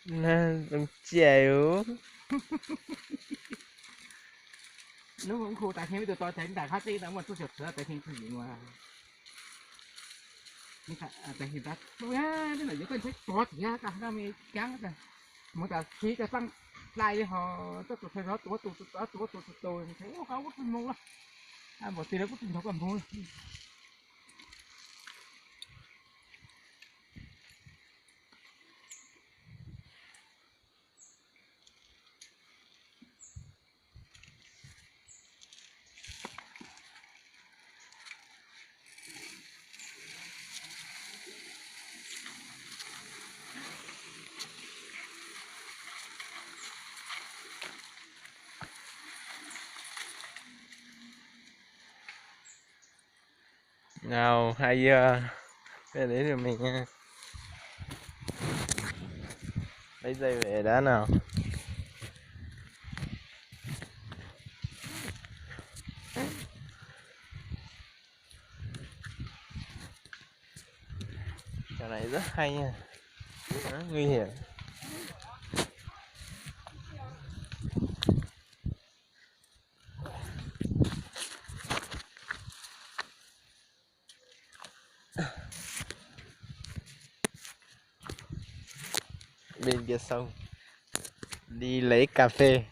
Ntoo ciaj. Lub khu tas heev, ib tug tau tas ntais qab teb tas muaj txuj xyom txwv tas heev txwj yim ua. Tas heev tas, yuav koj ntshaib tuav tiag, kaj no me caab tas, mus tas siv cov xaaj dlai li hos, tuaj tus thawj zog tuav tus, tuav tus, tuav tus, tuav tus, ua koj ua txuj moog lawm. Npaum twg lawv kuj tsis nrog koj moog. Nào, hai giờ. Bây giờ đến rồi mình nha. Lấy dây về đã nào. Trò này rất hay nha. Đó, nguy hiểm. Bên kia sông. Đi lấy cà phê.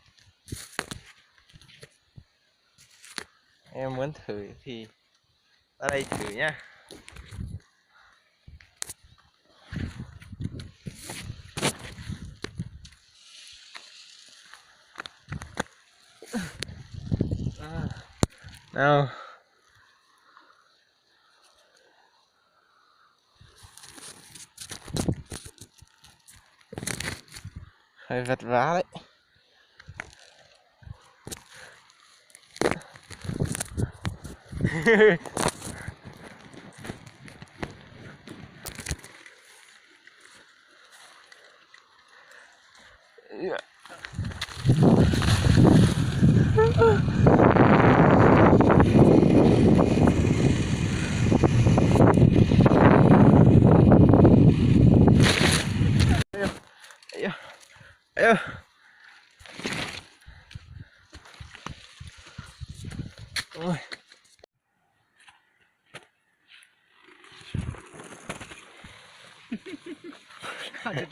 Em muốn thử thì ra đây thử nhá. Đâu. Hơi vất vả đấy.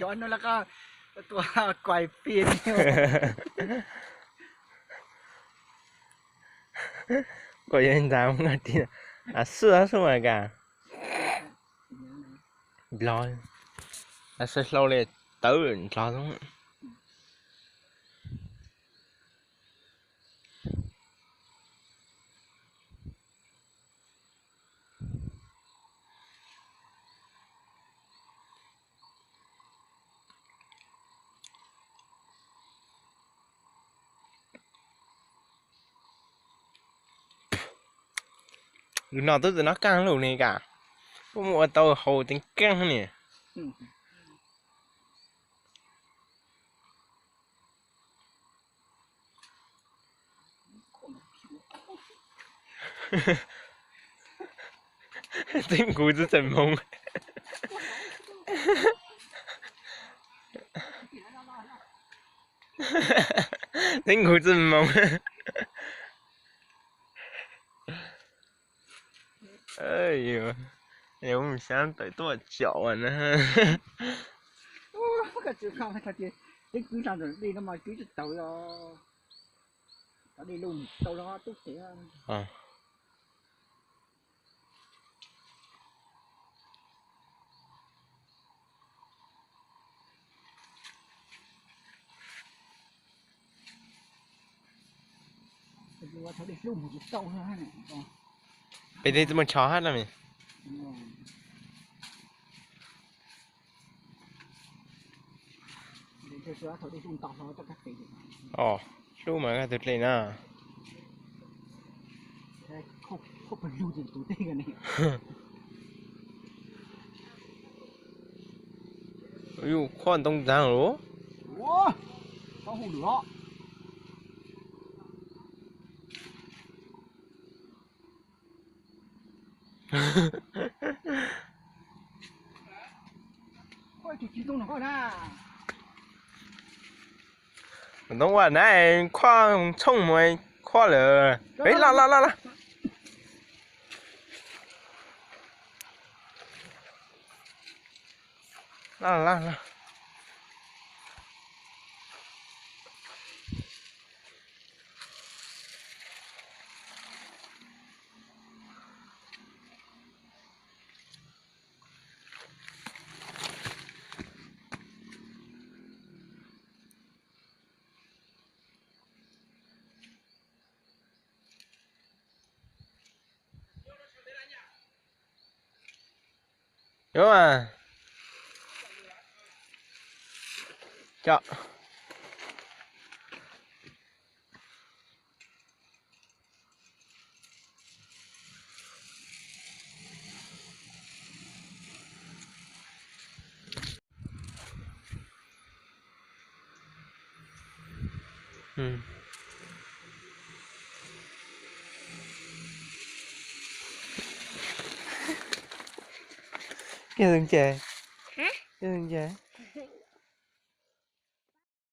Cov no lawv tuaj kuaj pij. Kuaj yog ntag, xwb xwb mas kas. Nplog, saib hlau li tawv nplog xwb. Lwm no twb tsis noj kaaj lug ne kas, kuj muaj ua tau haus teev keej ne. Teeb kuv txwj txeem moov. Teeb kuv txwj moov. Xyab tawm tuaj caum na. Teeb kwv tau li no mas kwv tsis tau os. Tau li lug tau los tub tes. Peb tej tsis muaj tsho hab no. Os, hlub mas koj tug dlej na. Yus khuaj ntoo ntag los. Koj tsis tsis ntoo no koj na. Ntoo ua na, khob txhooj mus khob lawm. Peb los los los los. Los los los. Yuav mas. Cov. Yog tus nce, yog tus nce.